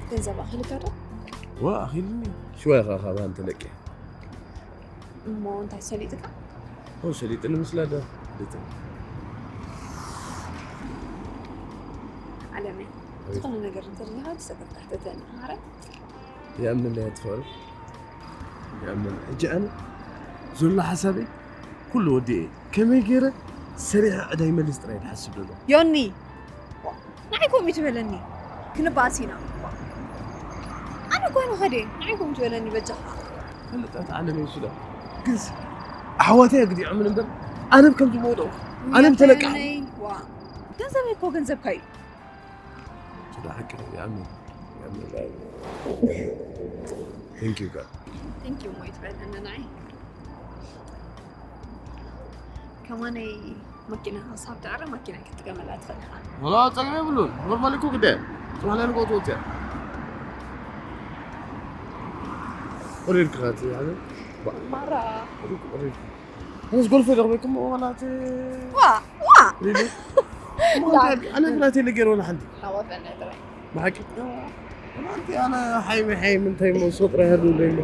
ገንዘብ ኣኺልካ ዶ? ዋ ኣኺልኒ። ሽዋ ኢኻ ካባን ተለቅያ። እሞ እንታይ ሰሊጥካ? ኦ ሰሊጥኒ ምስላ ዶ? ልጥን። ኣለመይ፣ ኣቤት። ዝኾነ ነገር እንተልካ ሰተፍታሕተተኒ። ማረ? ይኣምን እያ ትፈሩ። ይኣምን። ሕጂ ኣነ ዘሎ ሓሳበይ ኩሉ ወዲኤ ከመይ ገይረ ሰሪሐ ዕዳ ይመልስ ጥራይ ዝሓስብ ዘሎ። ዮኒ! ንዓይ ከምኡ ትበለኒ? ክንበኣስ ኢና። ኣነ እኮ ንኸደ፣ ንዓይ ከምኡ ትበለኒ በጃኻ። ፍልጠት ዓለም ይስለ። ግንስ ኣሕዋተይ ኣግዲዖምን እምበር ኣነ ከም ዝመወደቑ ኣነ ተለቃ። ዋ፣ ገንዘበይ እኮ ገንዘብካ እዩ። ስለ ሓቂ ይኣምን። ይኣምን። Thank you God። Thank you ሞይ ትበለኒ ንዓይ። ከማነይ መኪና ክሳብ ትዕረ መኪና ክትጥቀመላ ትኽእል ኢኻ። ወላ ጸገም የብሉን። ኖርማል እኮ ግደ። ጽባሕ ለልጎ ትወጽያ። ኦሬድ ክኻት ያለ። ማራ። ኦሬድ፣ ኦሬድ። ኣነስ ጎልፎ ይረኽበኩም ወላ እቲ ዋ፣ ዋ። ሪሊ? ላ። ኣነ ብላቴ ልገር ወላ ሓንቲ። ሓወፈና ጥራይ። ብሓቂ? ኣንቲ ኣነ ሓይሚ ሓይሚ እንታይ ሞ ሰው ጥራይ ህርዱ ለይለ።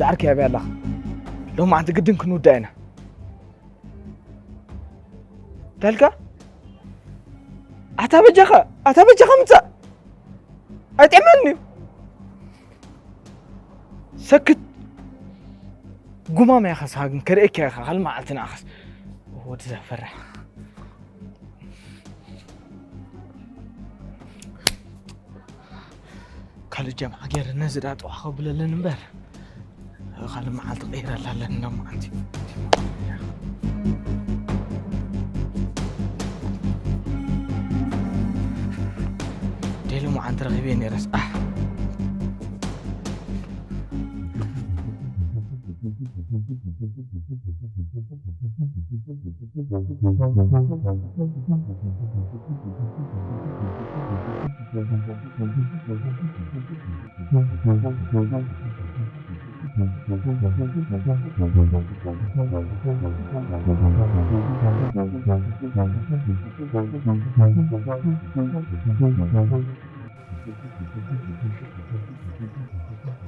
ዓርኪ ኣብያ ኣለኻ? ሎማዓንቲ ግድን ክንውዳእ ኢና። ዳልካ? ኣታ በጃኻ፣ ኣታ በጃኻ ምጻእ። ኣይጥዕመኒ እዩ። ሰክት። ጉማማ ኢኻ ንስኻ ግን፣ ከርእየካ ኢኻ፣ ካልእ መዓልቲ ንዓኻስ። ወዲ ዘፈርሕ። ካልእ ጀምዓ ገይረ ነዚ ዳ ጥዋሕ ከብለለን እምበር፣ ካልእ መዓልቲ ቀይረላ ኣለኒ ሎም መዓልቲ። ደሎ መዓልቲ ረኺበ ነይረስ፣ ኣሕ።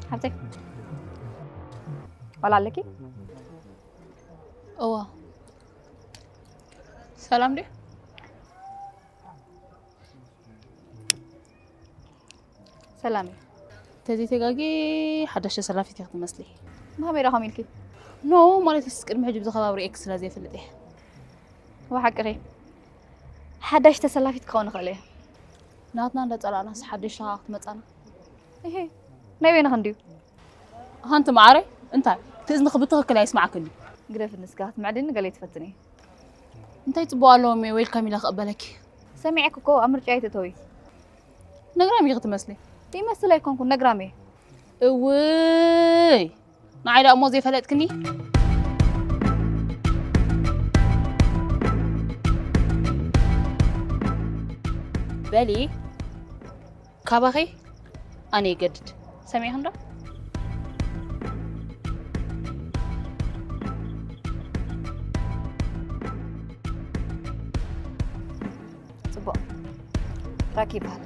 ሓብተይ፣ ዋላ ኣለኪ? እዋ። ሰላም ድዩ? ሰላም እዩ። ተዘይተጋጊ ሓዳሽ ተሰላፊት ኢኺ ትመስሊ። ብኸመይ ረኸም ኢልኪ? ኖ፣ ማለት ስ ቅድሚ ሕጂ ብዚ ከባቢ ርኤክ ስለ ዘይፈልጥ እየ። ብሓቅኺ ሓዳሽ ተሰላፊት ክኸውን ይኽእል እየ። ናትና እንዳ ጸላእናስ ሓደሽ ሸኻ ክትመጻና። እሄ፣ ናይ በይንኺ እንድዩ። ሃንቲ መዓረይ፣ እንታይ? ትእዝንኺ ብትኽክል ኣይስማዕክን እዩ። ግደፍኒ እስከ፣ ክትምዕድኒ ገለ ትፈትን እየ። እንታይ ጽቡቕ ኣለዎም እየ ዌልካም ኢለ ክቕበለኪ? ሰሚዐኪ እኮ ኣብ ምርጫ ኣይትእተዊ። ነግራም ኢኺ ትመስሊ። ይመስል ኣይኮንኩን፣ ነግራም እየ። እውይ፣ ንዓይ ደኣ እሞ ዘይፈለጥክኒ? በሊ፣ ካባኺ ኣነ ይገድድ። ሰሚዕኽን ዶ? ጽቡቕ። ራኪ ይበሃል።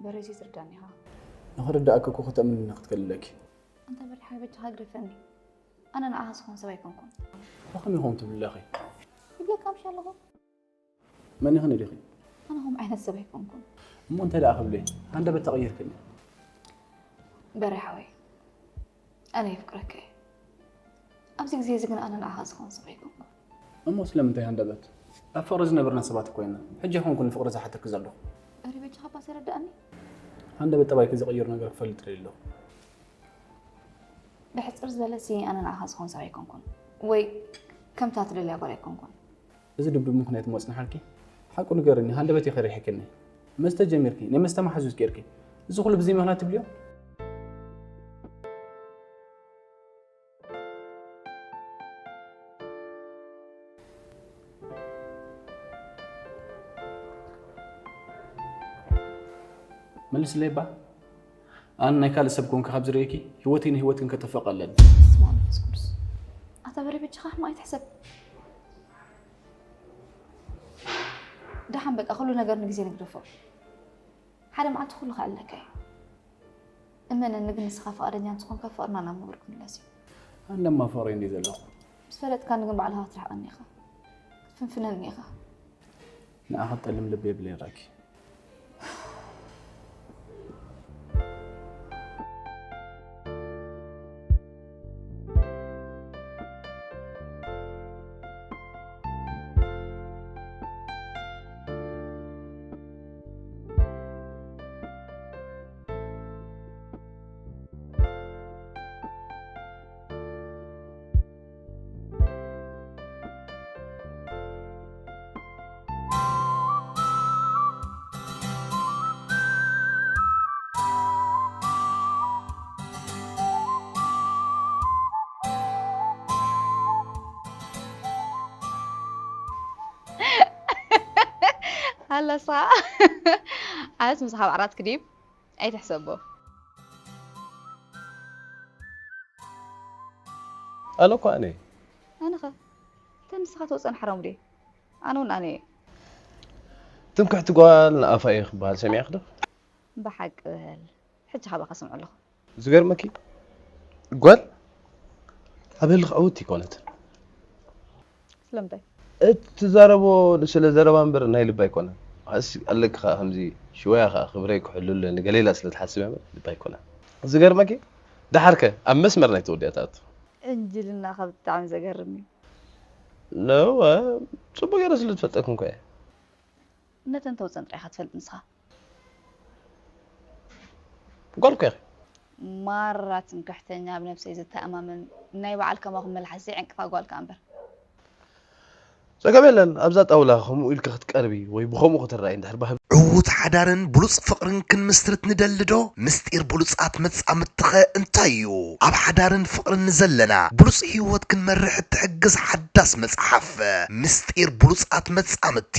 በረዚ ትርዳኒ ኢኻ። ንኽርዳእኪ እኮ ከተእምንኒ ክትክእል ኣለኪ። ኣንታ በሪሓ በጃኻ ግደፈኒ። ኣነ ንዓኻ ዝኾን ሰብ ኣይኮንኩን። ብኸመይ ኾን ትብሊ ኣለኺ? ይብለካ ምሽ ኣለኹ። መን ኢኺ ነዲኺ? ኣነ ኸም ዓይነት ሰብ ኣይኮንኩን። እሞ እንታይ ደኣ ክብሊ? ሃንደበት ተቐይርክኒ። በሬ ሓወይ፣ ኣነ የፍቅረካ እየ። ኣብዚ ግዜ እዚ ግን ኣነ ንዓኻ ዝኾን ሰብ ኣይኮንኩን። እሞ ስለምንታይ ሃንደበት? ኣብ ፍቕሪ ዝነብርና ሰባት እኮ ኢና። ሕጂ ይኾንኩ ንፍቕሪ ዝሓተኪ ዘለኹ። በሬ በጃኻ እባ ተረዳእኒ። ሃንደበት ጠባይኪ ዝቕይር ነገር ክፈልጥ ደልየ ኣለኹ። ብሕጽር ዝበለሲ ኣነ ንዓኻ ዝኾን ሰብ ኣይኮንኩን። ወይ ከምታ ትደልያ ጓል ኣይኮንኩን። እዚ ድብድብ ምኽንያት እሞ ጽንሓልኪ? ሓቁ ንገርኒ፣ ሃንደበት ኢኺ ሪሒክኒ። መስተ ጀሚርኪ፣ ናይ መስተ መሓዙት ጌርኪ። እዚ ኩሉ ብዘይ ምኽንያት ትብልዮ? መልስለይ እባ። ኣነ ናይ ካልእ ሰብ ኮንኪ ካብ ዝርእየኪ፣ ህይወተይ ንህይወትክን ከጠፍእ ኣለኒ። በስመ ኣብ መንፈስ ቅዱስ። ኣታ በሬ በጃኻ ሕማቕ ኣይትሕሰብ። ደሓን በቃ፣ ኩሉ ነገር ንግዜ ንግደፎ። ሓደ መዓልቲ ኩሉ ከዕልለካ እዩ። እመነኒ ግን ንስኻ ፍቓደኛ እንተኾንካ ፍቕርና ናብ ንቡር ክምለስ እዩ። ኣነ ድማ ፍቕረይ እንድየ ዘለኹ። ምስ ፈለጥካኒ ግን ባዕልኻ ክትርሕቐኒ ኢኻ። ክትፍንፍነኒ ኢኻ። ንዓኻ ጠልም ልቢ የብለይ ራኪ። ሃለሳ ዓስ ምሳኻ ኣብ ዓራት ክዲብ ኣይትሕሰቦ። ኣነ እኮ ኣነ እየ። ኣነኸ? እተን ንስኻ ተውፀን ሓራሙ ድየ? ኣነ እውን ኣነ እየ። ትምክሕቲ ጓል ንኣፋ እየ ክበሃል ሰሚዕኺ ዶ? ብሓቂ በል። ሕጂ ካባኻ ሰምዖ ኣለኹ። ዝገርመኪ ጓል ኣብ ህልኽ ዕውት ይኮነት። ስለምንታይ? እትዛረቦ ስለ ዘረባ እምበር ናይ ልባ ኣይኮነን። ኣስ ኣለኪ ከኣ ከምዚ ሽወያ ከኣ ክብረይ ክሕሉ ኣለኒ ገለ ኢላ ስለ ትሓስብ እያ እምበር ልባ ኣይኮነን። ዝገርመኪ ደሓርከ ኣብ መስመር ናይ ተወዲኣ ትኣቱ። ዕንጅልና ከ ብጣዕሚ ዘገርም እዩ። ነወ ጽቡቅ ገይረ ስለ ዝፈልጠኩም እኮ እየ። ነተን ተውፀን ጥራይ ኢኻ ትፈልጥ ንስኻ። ጓል እኮ ኢኺ። ማራ ትምክሕተኛ፣ ኣብ ነብሰይ ዝተኣማመን፣ ናይ በዓል ከማኹም መልሓስ ዘይዕንቅፋ ጓል ከኣ እምበር። ጸገም የለን፣ ኣብዛ ጣውላ ከምኡ ኢልኪ ክትቀርቢ ወይ ብኸምኡ ክትረኣይ እንድሕር ባህቢ። ዕዉት ሓዳርን ብሉጽ ፍቕርን ክንምስርት ንደሊ ዶ? ምስጢር ብሉጻት መጻምድትኸ እንታይ እዩ? ኣብ ሓዳርን ፍቕርን ንዘለና ብሉጽ ህይወት ክንመርሕ እትሕግዝ ሓዳስ መጽሓፍ። ምስጢር ብሉጻት መጻምድቲ።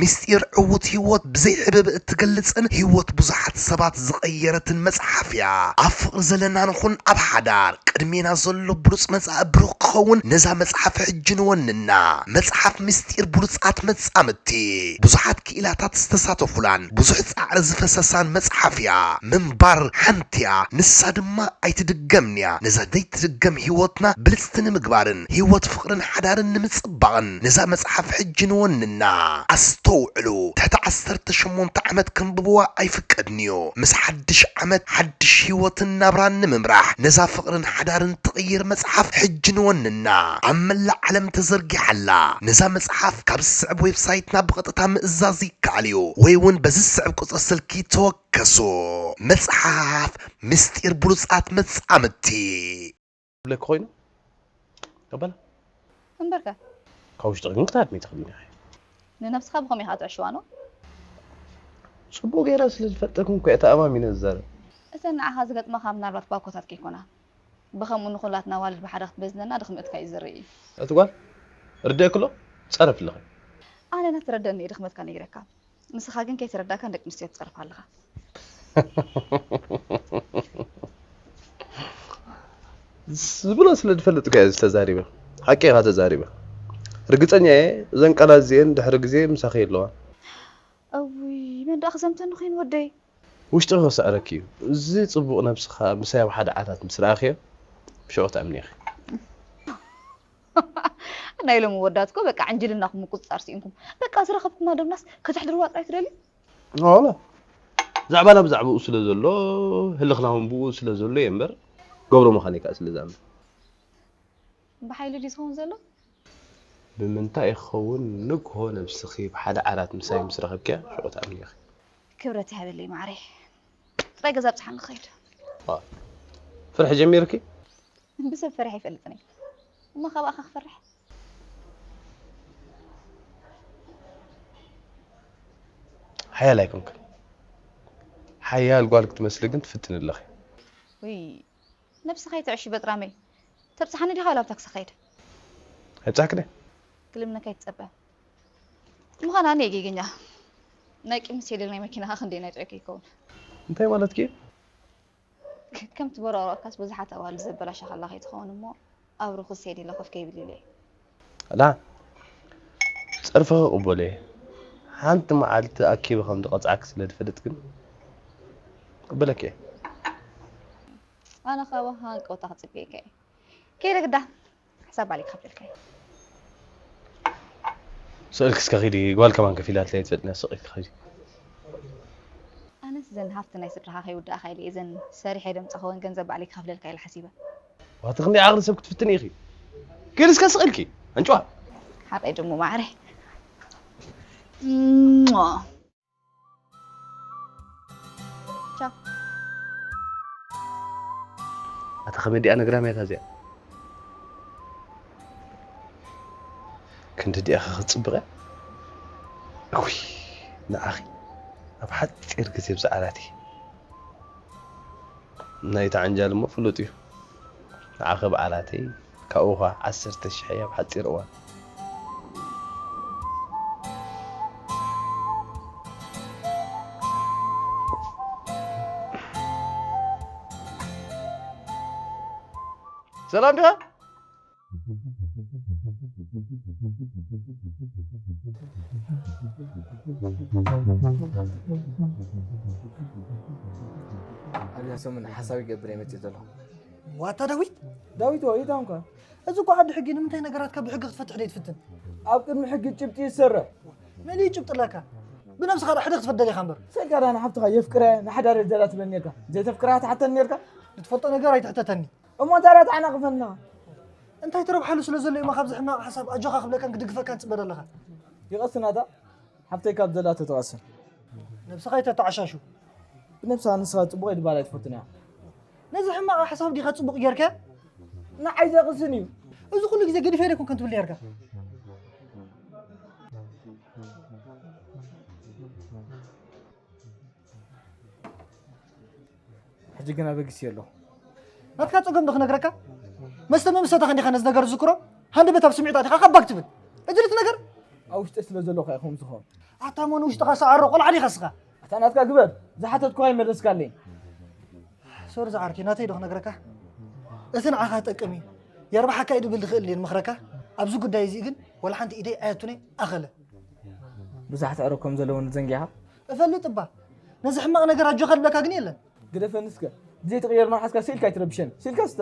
ምስጢር ዕዉት ህይወት ብዘይ ሕብእብእ እትገልጽን ህይወት ብዙሓት ሰባት ዝቐየረትን መጽሓፍ እያ። ኣብ ፍቕሪ ዘለና ንኹን ኣብ ሓዳር፣ ቅድሜና ዘሎ ብሉጽ መጻኢ ብሩኽ ክኸውን ነዛ መጽሓፍ ሕጂ ንወንና። መጽሓፍ ምስጢር ብሉጻት መጻምድቲ። ብዙሓት ክኢላታት ዝተሳተፉላን ብዙሕ ጻዕሪ ዝፈሰሳን መጽሓፍ እያ። ምንባር ሓንቲ እያ፣ ንሳ ድማ ኣይትድገምን እያ። ነዛ ዘይትድገም ህይወትና ብልጽቲ ንምግባርን ህይወት ፍቕርን ሓዳርን ንምጽባቕን ነዛ መጽሓፍ ሕጂ ንወንና። ኣስተውዕሉ፣ ትሕቲ ዓሰርተ ሸሞንተ ዓመት ከንብብዋ ኣይፍቀድን እዩ። ምስ ሓድሽ ዓመት ሓድሽ ህይወትን ናብራን ንምምራሕ ነዛ ፍቕርን ሓዳርን ትቕይር መጽሓፍ ሕጂ ንወንና። ኣብ መላእ ዓለም ተዘርጊሓ ኣላ። ነዛ መጽሓፍ ካብ ዝስዕብ ዌብሳይትና ብቐጥታ ምእዛዝ ይከኣል እዩ፣ ወይ እውን በዚ ዝስዕብ ቁጽሪ ስልኪ ተወከሱ። መጽሓፍ ምስጢር ብሉጻት መጻምድቲ። ክብለኪ ኮይኑ ቀበላ። እምበርከ? ካብ ውሽጢ ግን ክትሃድሚ ትኽእሊ ኢኺ። ንነብስኻ ብኸመይ ኢኻ ትዕሽዋ ነው? ጽቡቕ ገይረ ስለ ዝፈልጠኩም እኮ እየ ተኣማሚነ ዝዛረብ። እተን ንዓኻ ዝገጥማኻ ምናልባት ባኮታት ከይኮና። ብኸምኡ ንኹላትና ኣዋልድ ብሓደ ክትበዝነና ድኽመትካ እዩ ዝርኢ። እቲ ጓል ርደእክሎ ጸረፍ ኣለኺ። ኣነ ናትረደኒ እየ ድኽመትካ ነጊረካ። ንስኻ ግን ከይተረዳእካ ንደቂ ኣንስትዮ ትጸርፍ ኣለኻ። ዝብሎ ስለ ዝፈልጥ እኮ እየ ዝተዛሪበ። ሓቂ ኢኻ ተዛሪበ። ርግጸኛ እየ እዘን ቃላት እዚኤን ድሕሪ ግዜ ምሳኺ የለዋ። እውይ መን ደኣ ክዘምተኒ ኮይኑ ወደይ። ውሽጥኺ ክስዕረኪ እዩ። እዚ ጽቡቕ ነብስኻ ምሳይ ኣብ ሓደ ዓራት ምስ ረኣኽዮ ሽዑ ትኣምኒ ኢኺ። ናይ ሎሚ ወዳት እኮ በቃ ዕንጅልናኹም ምቁጽጻር ስኢንኩም። በቃ ዝረኸብኩማ ዶብናስ ከተሕድርዋ ጥራይ ትደልዩ? ዋላ ዛዕባና ብዛዕባኡ ስለ ዘሎ ህልኽና እውን ብኡ ስለ ዘሎ እየ እምበር ገብሩ መኻኒካ ስለ ዝኣምን። ብሓይሊ ድዩ ዝኸውን ዘሎ? ብምንታይ ክኸውን ንግሆ ነብስኺ ብሓደ ዓራት ምሳይ ምስ ረኸብኪያ ሽዑ ትኣምኒ ኢኺ። ክብረት ይሃበለይ ማዕረይ። ጥራይ ገዛ ብጽሓ ንኸይድ። ዋ፣ ፍርሒ ጀሚርኪ? ብሰብ ፈሪሐ ኣይፈልጥን እየ። እሞ ካባኻ ክፈርሕ? ሓያል ኣይኮንክን። ሓያል ጓል ክትመስሊ ግን ትፍትኒ ኣለኺ። ውይ፣ ነብስኻ ኣይትዕሺ በጥራመይ። ተብጽሓኒ ዲኻ ናብ ታክሲ ኸይድ? ኣይብጻሕክን እየ። ክልምነካ ኣይትጸበ። ምዃን ኣነ እየ ጌገኛ። ናይ ቂም ሴድል ናይ መኪናኻ ክንደይ ናይ ጥዑይ ከይከውን። እንታይ ማለትኪ? ከምቲ በሮቕሮቕካስ ብዙሓት ኣዋልድ ዘበላሸኻላ ከይትኸውን እሞ ኣብ ርኹስ ሴድለ ኮፍ ከይብል ኢለ እየ። ኣላ ጸርፊ ክቕበሎ እየ። ሓንቲ መዓልቲ ኣኪበ ከም ዝቐጽዓኪ ስለ ዝፈልጥ ግን ክቕበለኪ እየ። ኣነ ካብ ሃንቀውታ ክጽበየካ እየ። ከይደ ግዳ ሕሳብ ባዕለይ ክኸፍለልካ እየ። ስቕ ኢልኪ እስከ ኺዲ፣ ጓል ከማን ከፊላትለይ ኣይትፈልጥን እያ፣ ስቕ ኢልኪ ኺዲ። ኣነስ ዘን ሃፍቲ ናይ ስድራኻ ከይውድኣኻ ኢለ እየ፣ ዘን ሰሪሐ ደምጻኸወን ገንዘብ ባዕለይ ክኸፍለልካ ኢለ ሓሲበ። ዋቲ ክንደይ ዓቕሊ ሰብ ክትፍትኒ ኢኺ? ኪዲ እስከ ስቕ ኢልኪ፣ ኣንጭዋ። ሓቐይ ድሙ ማዕረ። እሞ። ቻው። ኣታ ከመይ ዲኣ ነግራም እያ እታ እዚኣ። ክንዲ ዲኣ ክትጽብቕ እያ። እውይ፣ ንዓኺ ኣብ ሓጺር ግዜ ብዛዕባቲ። ናይታ ዓንጃል እሞ ፍሉጥ እዩ። ንዓኺ በዓላተይ ካብኡ ኸዓ ዓሰርተ ሽሕ እያ ኣብ ሓጺር እዋን። ሰላም ዲኻ? ኣብዛ ሰሙን ሓሳብ ይገብር እየ መፅእ ዘለኹ። ዋታ ዳዊት፣ ዳዊት ወይ ታንኳ። እዚ እኮ ዓዲ ሕጊ፣ ንምንታይ ነገራትካ ብሕጊ ክትፈትሕ ደይ ትፍትን? ኣብ ቅድሚ ሕጊ ጭብጢ ይሰርሕ። መሊኡ ጭብጢ ኣለካ። ብነብስኻ ዶ ሕደ ክትፈደል ኢኻ እምበር። ሰልካ ዳ ንሓፍትኻ የፍቅረ ንሓዳር ዘላ ትብለኒ ነርካ። ዘይተፍቅራ ትሓተኒ ነርካ። ንትፈልጦ ነገር ኣይትሕተተኒ። እሞ እንታይ ዳ ተዓናቕፈና? እንታይ ትረብሓሉ ስለ ዘሎ እሞ ካብዚ ሕማቕ ሓሳብ ኣጆኻ ክብለካን ክድግፈካን ትጽበ ዘለኻ። ይቐስናታ ሓፍተይ ካብ ዘላ ተተዋሰ። ነብስኻ ኣይተተዓሻሹ። ብነብስኻ ንስኻ ጽቡቕ ድባል ኣይትፈትን እያ። ነዚ ሕማቕ ሓሳብ ዲኻ ጽቡቕ ጌርካ? ንዓይ ዘቕስን እዩ። እዚ ኩሉ ግዜ ገዲፈ ዶ ኣይኮንኩን ትብል ኔርካ? ሕጂ ግን ኣበጊስ ኣለኹ። ናትካ ጸገም ዶ ክነግረካ? መስተ መምሰታ ክንዲኻ ነዚ ነገር ዝዝክሮ? ሃንደበት ኣብ ስምዒት ኣቲኻ ካባክ ትብል። እድልት ነገር? ኣብ ውሽጢ ስለ ዘለኹ እያ ከምኡ ዝኸውን። ኣታ መን ውሽጥኻ ሰዓሮ ቆልዓ ዲኻ እስኻ? ኣታ ናትካ ግበር። ዝሓተትኩኻ ይመለስካለይ። ሶሪ ዝዓርከይ፣ ናተይ ዶ ክነግረካ? እቲ ንዓኻ ጠቅም እዩ። የርብሓካ እዩ ድብል ዝኽእል እየ ምኽረካ። ኣብዚ ጉዳይ እዚ ግን ወላ ሓንቲ ኢደይ ኣየቱነይ ኣኸለ። ብዙሓት ኣዕሩኽ ከም ዘለውኒ ዘንጊዕኻ? እፈልጥ እባ። ነዚ ሕማቕ ነገር ኣጆኻ ዝብለካ ግን የለን። ግደፈኒ እስከ። ብዘይትቕየር መልሓስካ ስኢልካ ኣይትረብሸኒ። ስኢልካ ስተ።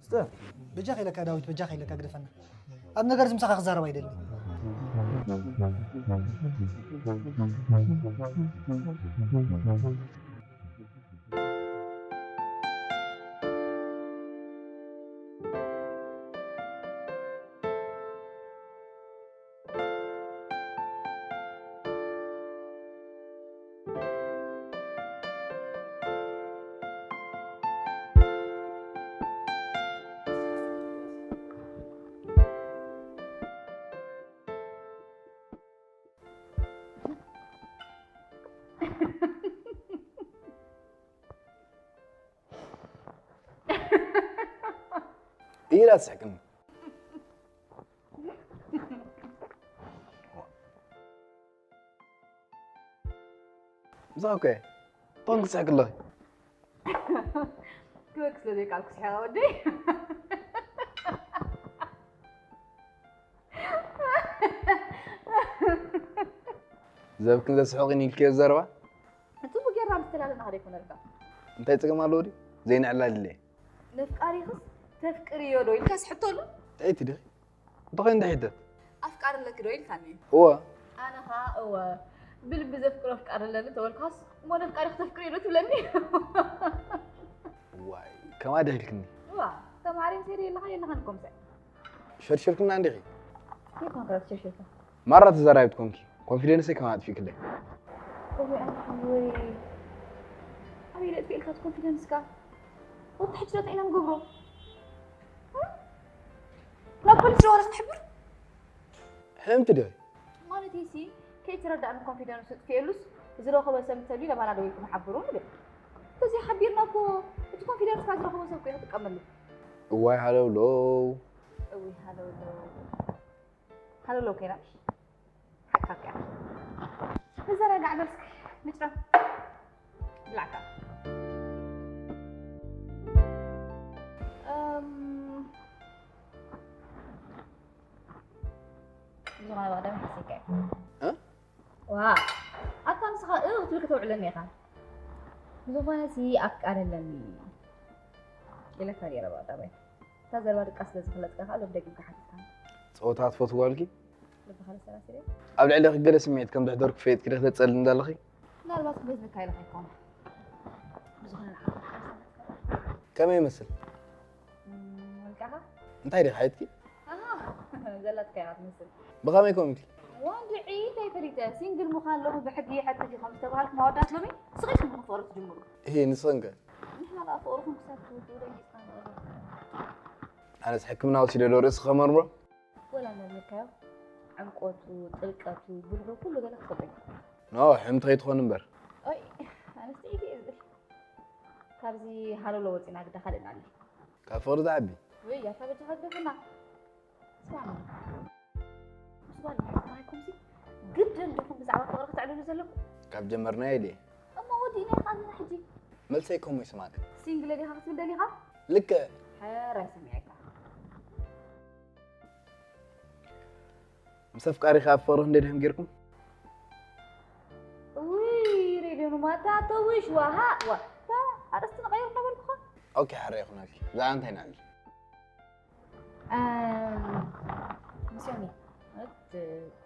ስተ። በጃኻ ኢለካ ዳዊት፣ በጃኻ ኢለካ ግደፈና። ኣብ ነገር እዚ ምሳኻ ክዛረብ ኣይደልን። ኢላ ትስሕቅኒ። ምሳኻ እኮ እየ። ቶን ክትስሕቂ ኣለኺ። ክበክ ስለ ዘይቃል ክስሕቃ ወደይ። ዘብክን ዘስሕቕን ኢልክዮ ዘረባ? ጽቡቅ ጌርና ምስተላለና ከደ ይኮነልካ። እንታይ ጸገም ኣለዎ ድዩ? ዘይንዕላል ድለ። ነፍቃሪኽስ ተፍቅርዮ ዶ ኢልካ ስሕቶ ኣሎ? ጥዕይቲ ዲኺ? እንተኾይኑ እንድሕር ይሕተት። ኣፍቃሪ ኣለኪ ዶ ኢልካኒ? እወ። ኣነ ኸኣ እወ። ብልቢ ዘፍቅሮ ኣፍቃሪ ኣለኒ ተበልካስ እሞ ነፍቃሪ ክተፍቅሪ ዶ ትብለኒ? ዋይ፣ ከማይ ዲኺ ኢልክኒ? እዋ፣ ተማሪም ሴሪ የለኻ የለኻን እኮ ምሳይ። ሸርሽርክና እንዲኺ? ይኮን ከ ሸርሽርካ? ማራ ተዛራቢት ኮንኪ። ኮንፊደንሰይ ከማይ ኣጥፊእክለይ። እወ ኣነ ሓወይ። ኣበይ ለጥፊእልካ እቲ ኮንፊደንስካ? ወዲ ሕጂ ዶ እንታይ ኢና ንገብሮ? ናብ ፖሊስ ዶ ዋላ ክንሕብር? ሕምቲ ዲኺ? ማለተይሲ ከይተረዳእኒ ኮንፊደንሱ ጥፊኤሉስ ዝረኸቦ ሰብ እንተልዩ ለባና ደዊልኩም ሓብሩ ንብል። እንተዘይ ሓቢርና እኮ እቲ ኮንፊደንስካ ዝረኸቦ ሰብ እኮ እዩ ክጥቀመሉ። እዋይ ሃለውለው። እውይ ሃለውለው። ሃለውለው ከይና ሓቅሓቅ እያ። ንዘናጋዕ በል እስኪ ንጭረም። ብላዕካ። እም፣ ዝኾነ ብቐደም ሓሲብካ እዩ። እ? ዋ፣ ኣታ ንስኻ እ ክትብል ከተውዕለኒ ኢኻ። ብዝኾነ ሲ ኣፍቃሪ ኣለኒ ኢለካ ነይረ ብቐዳማይ። እታ ዘረባ ድቃስ ስለ ዝፈለጥካ ከኣ ሎም ደጊምካ ሓቲትካኒ። ጸወታ ትፈትው ጓልኪ? ልብኻ ለሰላሲለ። ኣብ ልዕሌኺ ገለ ስምዒት ከም ዘሕደርኩ ፈሊጥኪ ዲኺ ተጸልኒ ዘለኺ? ምናልባት ክገዝእካ ኢለ ከይኮነ። ብዝኾነ ንዓኻ ከመይ ይመስል? እም፣ ወልቃኻ? እንታይ ዲኺ ሓይትኪ? ኣሃ፣ ዘላትካ ኢኻ ትመስል። ብኸመይ ኮንኪ? ዋንድዒ እንታይ ፈሊጠ? ሲንግል ምዃን ሎሚ ብሕጊ ይሓትት እዩ ከም ዝተባሃልኩ ማወዳት ሎሚ ስቕ ኢልኩም ፍቕሪ ትጅምሩ። እሂ፣ ንስኽን ከ? ንሕና ደኣ ፍቕርኹም ክሳብ ትውድኡ ደንጊጽና ንቕርብ። ኣነስ ሕክምና ወሲደ ዶ ርእሲ ከመርምሮ? ወላ መርሚርካዮ? ዕምቆቱ፣ ጥልቀቱ፣ ብርሁ ኩሉ ገለ ክትፈልጦ ኢኻ። ኖ፣ ሕምቲ ከይትኾን እምበር። ኦይ፣ ኣነስ ጥዒት እየ ዝብል። ካብዚ ሃለውለው ወጺና ግዳ ካልእ ንኣሊ። ካብ ፍቕሪ ዝዓቢ? ውይ፣ ኣታ በጃኻ ግደፈና። ስማዕ፣ ምስ ጓል ምሕዝናይኩምሲ ግድን ዲኹም ብዛዕባ ፍቕሪ ክተዕልሉ ዘለኩም? ካብ ጀመርናዮ ኢለ። እሞ ወዲእና ኢኻ ኣለና ሕጂ። መልሰይ ከምኡ ይስማዕካ። ሲንግለ ዲኻ ክትብል ደሊኻ? ልክዕ። ሕራይ ሰሚዐካ። ምስ ኣፍቃሪኻ ኣብ ፍቕሪ ክንደይ ድሕም ጌርኩም? ውይ ሬድዮ ንማታ ተውሽ ዋሃ ዋ ታ ኣርእስቲ ንቐይር እናበልኩኻ። ኦኬ፣ ሕራይ ይኹነልኪ። ብዛዕባ እንታይ ንዕልል? ኣም፣ ምስ ዮኒ ማለት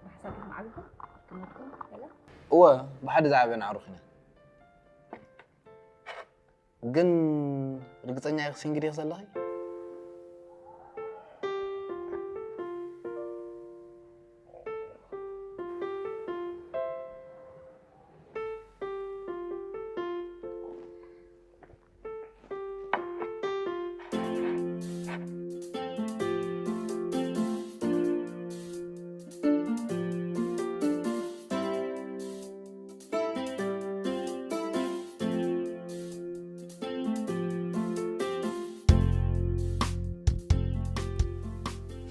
ብሓሳብ ኢኹም ዓቢኹም? ክነኩም ገለ? እወ፣ ብሓደ ዝዓበና ኣዕሩኽ ኢና። ግን ርግጸኛ ኢኺ ሲንግል ኢኺ ዘለኺ?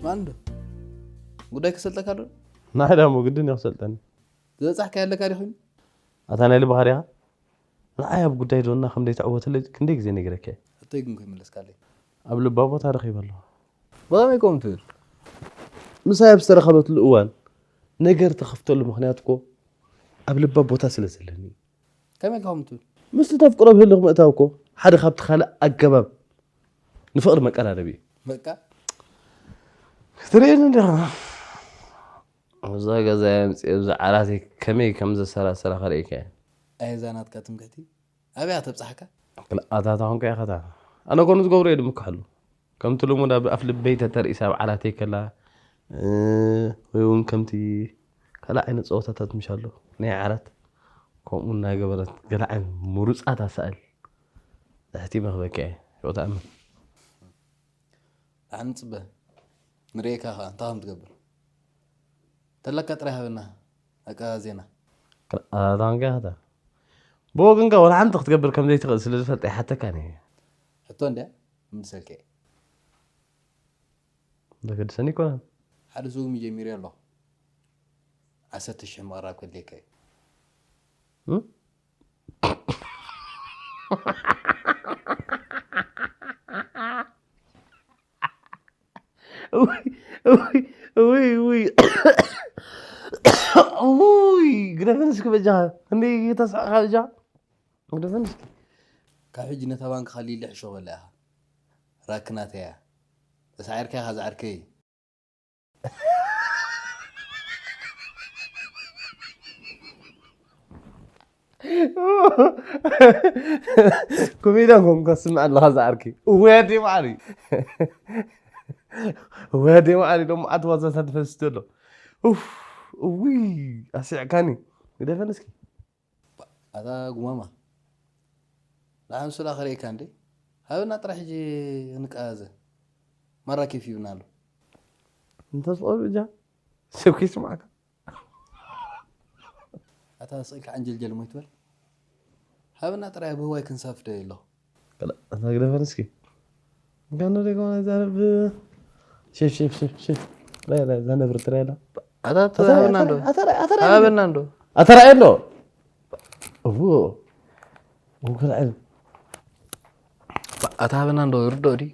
ማን ዶ ጉዳይ ክሰልጠካ ዶ? ንዓይ ዳሞ ግድን እዩ ክሰልጠኒ። ዝበጻሕካ ያለካ ዲ ኮይኑ? ኣታ ናይ ልብኻ ዲኻ? ንዓይ ኣብ ጉዳይ ዶና ከም ዘይትዕወተለይ ክንደይ ግዜ ነጊረካ እየ። ሕቶይ ግን ከይመለስካለይ። ኣብ ልባ ቦታ ረኺበ ኣለኹ። ብኸመይ ከምኡ ትብል? ምሳይ ኣብ ዝተራኸበትሉ እዋን ነገር ተኸፍተሉ ምኽንያት እኮ ኣብ ልባ ቦታ ስለ ዘለኒ እዩ። ከመይ ኢልካ ከምኡ ትብል? ምስቲ ተፍቅሮ ብህልኽ ምእታው እኮ ሓደ ካብቲ ካልእ ኣገባብ ንፍቕሪ መቀራረቢ እዩ። በቃ ክትርእየኒ እንዲኻ። እዛ ገዛ የምፅእ ኣብዚ ዓራተይ ከመይ ከም ዘሰላሰላ ከርእየካ እየ። ኣይ እዛ ናትካ ትምክሕቲ ኣበይ እያ ተብፅሓካ? ክልኣታት ኣኹንካ ኢኸታ ኣነ ኮኑ ዝገብሮ እየ ድምክሐሉ ከምቲ ልሙድ ኣብ ኣፍ ልበይ ተተርእሳ ኣብ ዓራተይ ከላ ወይ እውን ከምቲ ካልእ ዓይነት ፀወታታት ምሽ ኣሎ ናይ ዓራት ከምኡ እናገበረት ገለ ዓይነት ምሩፃት ኣሳእል ትሕቲ መኽበኪ እየ ሽወታ ኣምን ኣንፅበ ንርእየካ ኸዓ እንታይ ከም ትገብር ተለካ ጥራይ ሃበና ኣቃ ዜና ኣታንካ ኸታ ብወገንካ ወላ ሓንቲ ክትገብር ከም ዘይትኽእል ስለ ዝፈልጠ ይሓተካ ነ ሕቶ እንድያ ምልሰልከ ዘገድሰኒ ይኮነን ሓደ ስጉሚ ጀሚረ ኣለኹ ዓሰርተ ሽሕ ምቕራብ ከድልየካ እዩ ውይ ውይ ውይ ግደፈን እስኪ በጃኻ እንደ ተስዕኻ በጃኻ ግደፈን እስኪ ካብ ሕጂ ነታ ባንክ ኸሊለ ሕሾ በላ ኢኻ ራክናተያ ተሳዒርካ ኢኻ ዝዓርከይ ኮሜድያን ኮንካ ስምዕ ኣለኻ ዝዓርኪ እወያዴ ማዕሪ እወያዴ ማዕሪ ዶ መዓት ዋዛታት ፈስቲ ኣሎ ኡፍ እውይ ኣስዕካኒ ግደፈን እስኪ ኣታ ጉማማ ንዓን ሱላ ከርእየካ እንዴ ሃበና ጥራሕ ሕጂ ክንቀዛዘ ማራ ኬፍ ይብና ኣሎ እንተስቆሉ እጃ ሰብ ከይስማዕካ ኣታ ስቕ ኢልካ ዓንጀልጀል ሞ ይትበል ሃበና ጥራይ ኣብ ህዋይ ክንሳፍደ ኣለኹ ኣታ ግደፈን እስኪ ጋኖ ደገማ ዛረብ ሼፍ ሼፍ ሼፍ ሼፍ ራይ ራይ ዛነብር ትራይ ላ ኣታ ተዛሃበና እንዶ ኣታ ራይ ኣታ ራይ ሃበና እንዶ ኣታ ራይ ኣሎ እዎ ወንከል ዓለም ኣታ ሃበና እንዶ ርዶ ዲ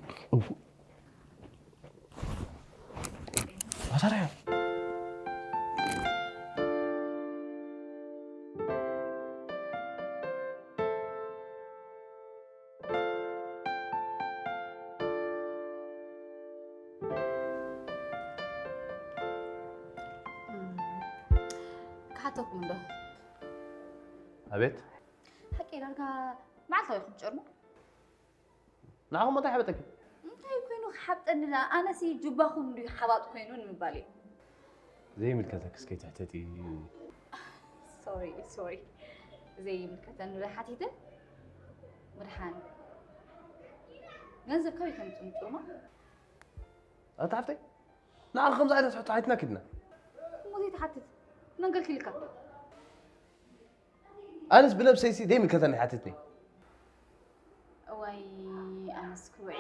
ኣታ ራይ ክሓተኩም እንዶ ኣቤት ሓቂ ዳርጋ መዓልታዊ ኢኹም ትጨርሙ ንዓኹም እንታይ ሓበጠኪ እንታይ ኮይኑ ክሓብጠኒ ደኣ ኣነሲ ጁባኹም እንዲ ሓባጥ ኮይኑ ንምባል እዩ ዘይምልከተክስ ከይትሕተቲ ሶሪ ሶሪ ዘይምልከተኒ ዶ ሓቲተ ምድሓን ገንዘብ ካበይ ከምፅእ ምፅሩማ ኣታ ሓፍተይ ንዓኺ ከምዚ ዓይነት ሕቶ ሓቲትና ኪድና እሞ ዘይትሓትት መንገድ ክልካ ኣነስ ብነብሰይሲ ዘይምልከተኒ ሓትትኒ እዋይ ኣነስ ክውዒ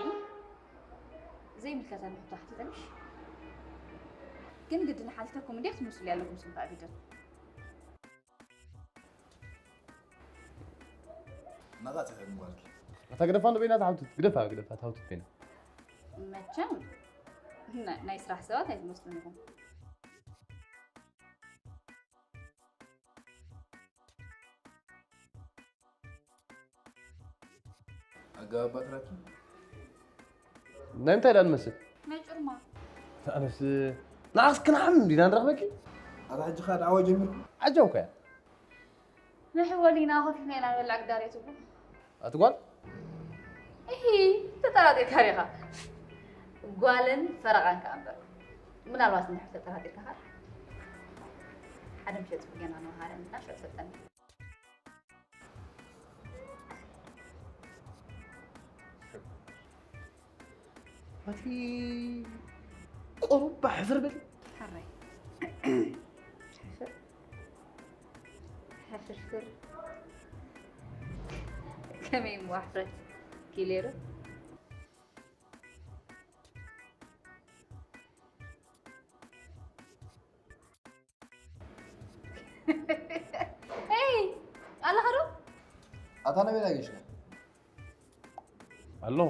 ዘይምልከተኒ ሕቶ ሓቲተንሽ ግን ግድን ሓቲተኩም እንዴ ክትምስሉ ኣለኩም ስም ከኣ ግድን መቓጽ ይኸብን ጓልኪ ኣታ ግደፋ ንበይና ትሓውትት ግደፋ ግደፋ ትሓውትት በይና መቸም ናይ ስራሕ ሰባት ኣይትመስሉን ኢኹም ኣገባብ ባትራኪ? ናይ ምንታይ ደኣ ንመስል? ናይ ጭርማ። ኣነስ ንዓስ ክንሓም እንዲና ንረኽበኪ? ኣታ ሕጂ ኸኣ ደዓዋ ጀሚርኩም? ዓጀብካ እያ። ንሕወሊና ኮፍ ኢልና ኢና ንበልዕ ግዳሬ ትብሉ። ኣቲ ጓል? እሂ፣ ተጠራጢርካ ዲኻ? ጓልን ፈረቓን ከኣ እምበር። ምናልባት እንድሕር ተጠራጢርካ ኸኣ ሓደ ምሸት ገና ንመሃረን እና ሸፈጠን። ኣቲ ቁሩብ ባሕፍር በል። ሕራይ። ሕፍርፍር። ከመይ እሞ ሕፍረት ኪሌሩ? ኤይ፣ ኣለኻ ዶ? ኣታ ናበይ ዳጌሽካ? ኣለኹ።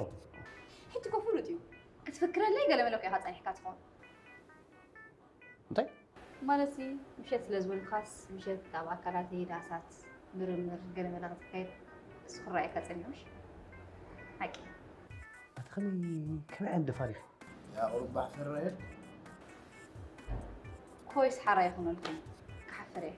ሕጂ እኮ ፍሉጥ እዩ። ክትፍክረለይ ገለ መለ እኮ ኢኻ ጸኒሕካ ትኸውን። እንታይ? ማለትሲ፣ ምሸት ስለ ዝበልካስ፣ ምሸት ኣብ ኣካላተይ ዳሳት ምርምር ገለ መለ ክትካየድ እሱ ክረኣየካ ጸኒሑ ምሽ? ሓቂ። ኣቲ ከመይ ከመይ ዓይነት ደፋር ኢኺ? ያ ቁሩብ ባሕፍር ራኤል። ኮይስ ሓራ ይኹነልኩም። ክሓፍር እየ።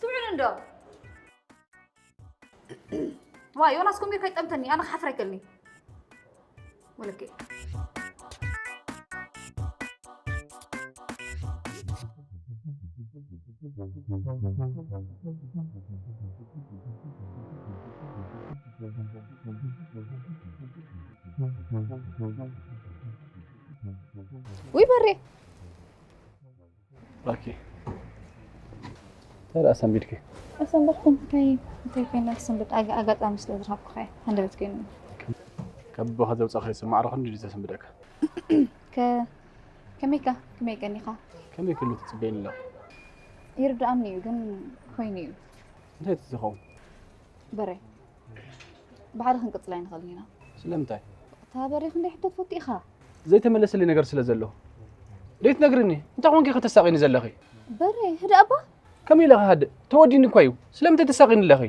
ስምዑኒ እንዶ። ዋ ዮናስ ኮምቢር ከይጠምተኒ ኣነ ክሓፍር ኣይከልኒ። ወለከ። ውይ በሬ። ኦኬ። እንታይ ደኣ ሰንቢድኪ? ኣሰንበድኩም እንታይ እንታይ ኮይና ክሰንብድ ኣጋ- ኣጋጣሚ ስለ ዝረኸብኩ ኸ ሃንደበት ኮይኑ። ካብ ኣቦኻ ዘውጻእኻዮ ሰብ ማዕረ ክንዲ ድዩ ዘሰንብደካ? ከ ከመይካ ከመይ ቀኒኻ? ከመይ ክሉ ትጽበይኒ ኣለኹ? ይርድኣኒ እዩ ግን ኮይኑ እዩ። እንታይ እቲ ዝኸውን? በሬ ብሓደ ክንቅጽል ኣይንኽእልን ኢና። ስለምንታይ? እታ በሬ ክንደይ ሕቶ ትፈቱ ኢኻ? ዘይተመለሰለይ ነገር ስለ ዘሎ። ደይ ትነግርኒ? እንታይ ኮንኪ ከተሳቒኒ ዘለኺ? በሬ ህድእ ኣባ። ከመይ ኢለ ክሃድእ? ተወዲኒ እኳ እዩ። ስለምንታይ ተሳቒኒ ኣለኺ?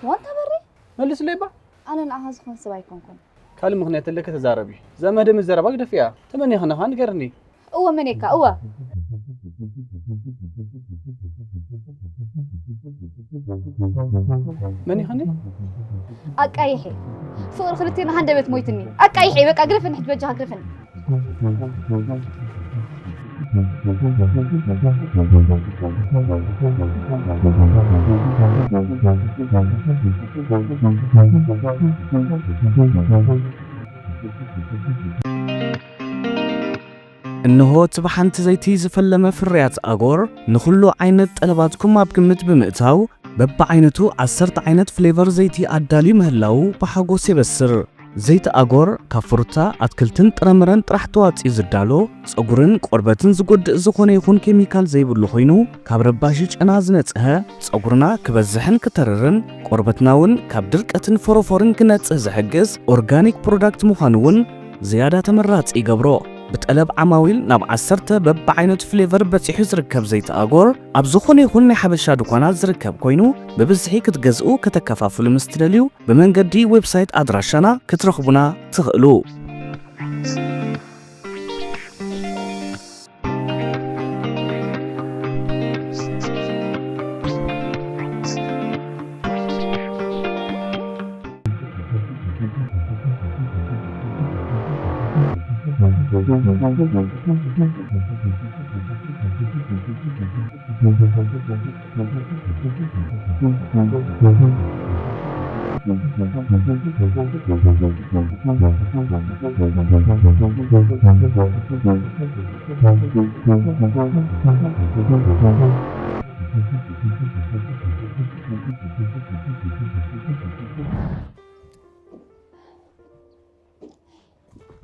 ዋንታ በሬ። መልስለይ እባ። ኣነ ንዓኻ ዝኾን ሰብ ኣይኮንኩን። ካልእ ምኽንያት ኣለኪ ተዛረቢ። እዛ መደብ ዘረባ ግደፍያ። ተመኒኽኒ ኸኣ ንገርኒ። እወ መን እየ እካ እወ። መን ኢኽኒ? ኣቃይሐ ፍቕሪ ክልቴና ሃንደበት ሞይትኒ። ኣቃይሐ በቃ ግደፈኒ ሕጂ በጃኻ ግደፈኒ። እንሆ እቲ ብሓንቲ ዘይቲ ዝፈለመ ፍርያት ኣጎር ንኹሉ ዓይነት ጠለባትኩም ኣብ ግምት ብምእታው በብዓይነቱ ዓሰርተ ዓይነት ፍሌቨር ዘይቲ ኣዳልዩ ምህላዉ ብሓጎስ የበስር። ዘይቲ ኣጎር ካብ ፍሩታ፣ ኣትክልትን ጥረምረን ጥራሕ ተዋጺኡ ዝዳሎ፣ ጸጉርን ቆርበትን ዝጎድእ ዝኾነ ይኹን ኬሚካል ዘይብሉ ኮይኑ ካብ ረባሺ ጨና ዝነጽሀ፣ ጸጉርና ክበዝሕን ክተርርን ቆርበትና እውን ካብ ድርቀትን ፎሮፎርን ክነጽህ ዝሕግዝ ኦርጋኒክ ፕሮዳክት ምዃኑ እውን ዝያዳ ተመራጺ ይገብሮ። ብጠለብ ዓማዊል ናብ ዓሰርተ በብዓይነቱ ፍሌቨር በጺሑ ዝርከብ ዘይቲ ኣጎር ኣብ ዝኾነ ይኹን ናይ ሓበሻ ድኳናት ዝርከብ ኮይኑ ብብዝሒ ክትገዝኡ ከተከፋፍሉ ምስ ትደልዩ ብመንገዲ ዌብሳይት ኣድራሻና ክትረኽቡና ትኽእሉ።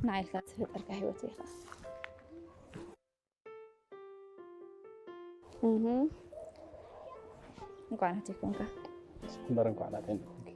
ንዓይልካ ዝፈጠርካ ህይወት ኢኻ። እህ። እንኳዕ ናተይ ኮንካ። እምበር እንኳዕ ናተይ እንድኮንኪ።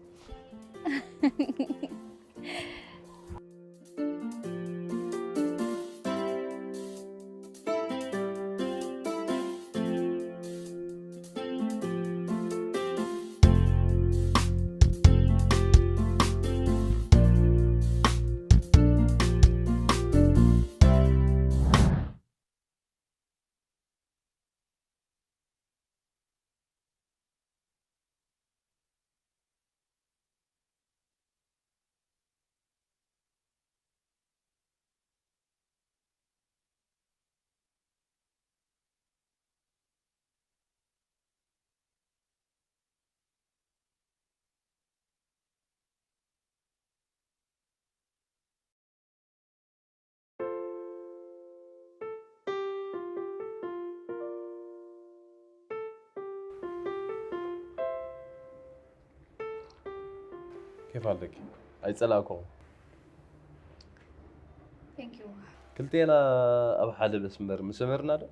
كيف حالك؟ ኣይጸላእኩኹም። Thank you. ክልቴና ኣብ ሓደ መስመር ምሰመርና ዶ?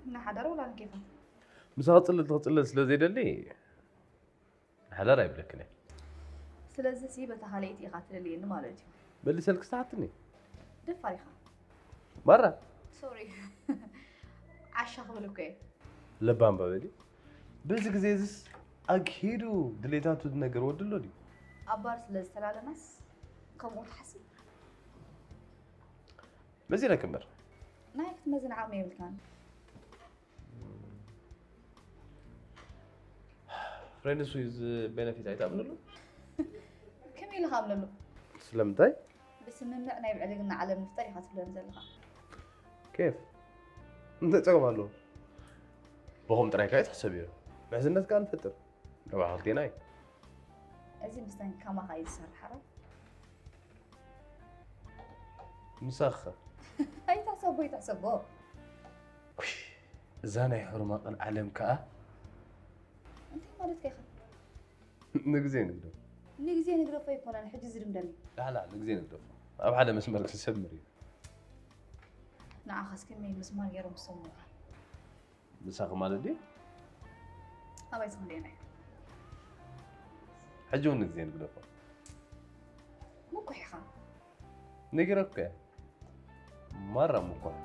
እናሓደረ ወላ ንኬፋ? ምሳኺ ክጽልል ትኽጽልል ስለ ዘይደሊ ሓዳር ኣይብለክን እየ። ስለዚ ሲ በታ ካልኣይቲ ኢኻ ትደልየኒ ማለት እዩ። መሊሰልኪ ሰሓትኒ። ደፋር ኢኻ። ማራ ሶሪ። ዓሻ ክብል እኮ እየ። ለባም በበሊ። በዚ ግዜ እዚስ ኣግሂዱ ድሌታቱ ዝነገር ወዲ ኣሎ ድዩ? ኣብ ባር ስለ ዝተላለናስ ከምኡ ትሓስብ? መዚነኪ እምበር። ናይ ክትመዝን ዓቕሚ የብልካን። Friends with benefit ኣይትኣምንሉ? ከመይ ኢልካ ኣብለሉ? ስለምንታይ? ብስምምዕ ናይ ብዕልግና ዓለም ንፍጠር ኢኻ ትብለኒ ዘለኻ። ኬፍ እንታይ ጸገም ኣለዎ? ብኹም ጥራይ ካይ ትሕሰብ እዮ። ምሕዝነት ከኣ ንፈጥር። ረብሓ ክልቴና እዩ። እዚ ምስተን ከማኻ እዩ ዝሰርሕ ኣረ። ምሳኻ ኣይትሕሰቦ ኣይትሕሰቦ። ኩሽ፣ እዛ ናይ ሕሩማቕን ዓለም ከኣ እንታይ ማለትካ ኢኻ? ንግዜ ንግደፍ። ንግዜ ንግደፎ ኣይኮነን ሕጂ ዝድምደም እዩ። ላዕላ ንግዜ ንግደፍ። ኣብ ሓደ መስመር ክሰምር እዩ። ንዓኻስ ከመይ ምስማር ገይሮም ዝሰምዑኻ? ምሳኺ ማለት ድዩ? ኣባይ ዝኽንደየና እዩ። ሕጂ እውን ንግዜ ንግደፎ። ምኩሕ ኢኻ። ነጊረኩ እየ። ማራ ምኩሕ።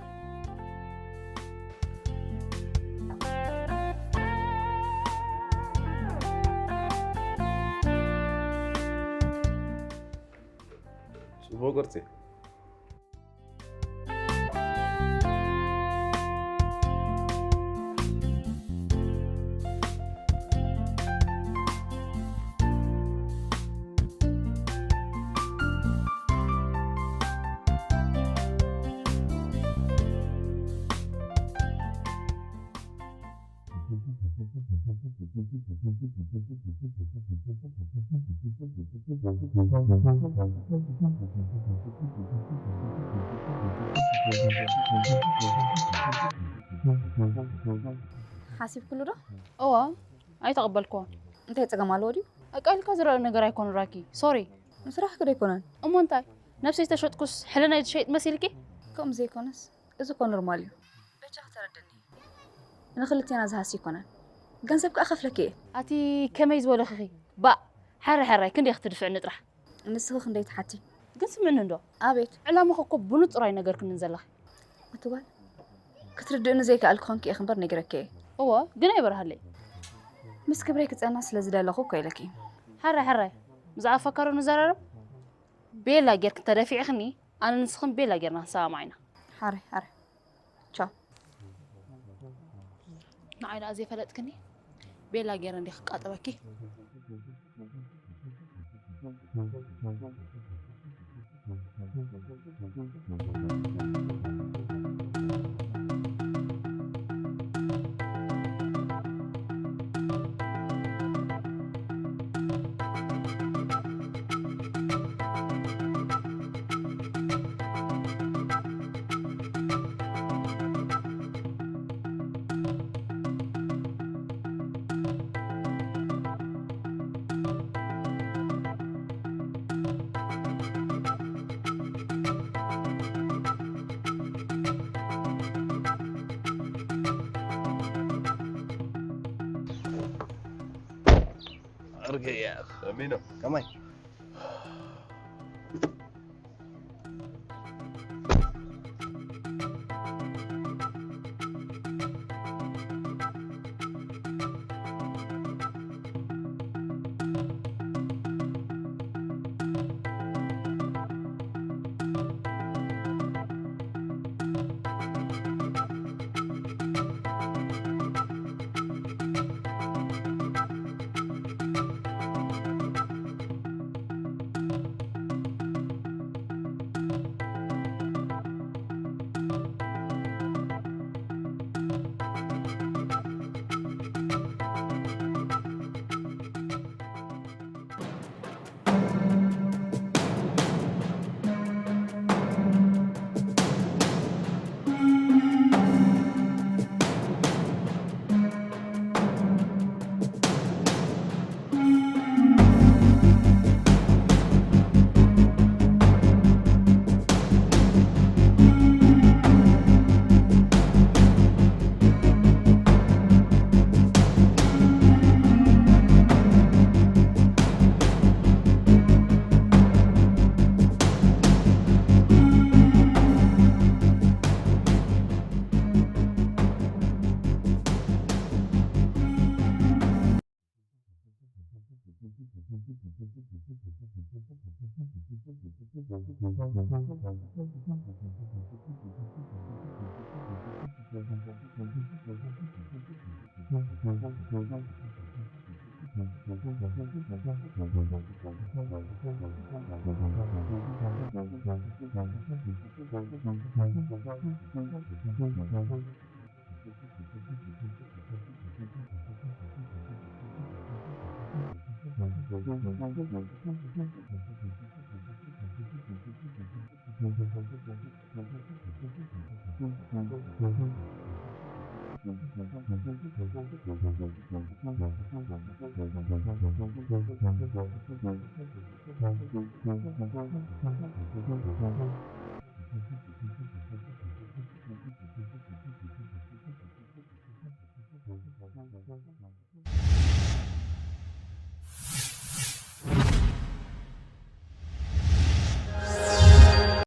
ጽቡቅ ቅርጺ። ሓሲብክሉ ዶ? እዋ ኣይተቐበልክዎን። እንታይ ጸገም ኣለዎ ድዩ? ኣቃልካ ዝረአ ነገር ኣይኮኑን ራኪ። ሶሪ። ንስራሕኪ ዶ ኣይኮነን? እሞ እንታይ ነብሰይ ዝተሸጥኩስ ሕልናይ ዝሸይጥ መሲልኪ? ከምኡ ዘይኮነስ እዚ እኮ ኖርማል እዩ። በጃኺ ተረድኒ። ንኽልቴና ዝሃሲ ኣይኮነን። ገንዘብ ከኣ ከፍለኪ እየ። ኣቲ ከመይ ዝበለኽኺ? ባእ፣ ሕራይ ሕራይ ክንደይ ክትድፍዕኒ ጥራሕ። ንስኺ ክንደይ ትሓቲ? ግን ስምዕኒ እንዶ። ኣቤት። ዕላማኺ እኮ ብንጹር ኣይነገርክንን ዘለኺ። ኣቲ ጓል ክትርድእኒ ዘይከኣልኪ ኮንኪ ኢኺ እምበር ነጊረኪ እየ። እወ ግን ኣይበርሃለይ። ምስ ክብረይ ክጸና ስለ ዝደለኹ እኮ ኢለኪ። ሕራይ ሕራይ ብዛዕባ ፈካሮ ንዘራረብ። ቤላ ጌርኪ እንተደፊዕክኒ ኣነ ንስኽን ቤላ ጌርና ክንሰማማዕ ኢና። ሕራይ ሕራይ። ቻው። ንዓይ ደኣ ዘይፈለጥክኒ ቤላ ገይረ እንዲ ክቃጠበኪ። ኣርገያ ኣሚኖ ከማይ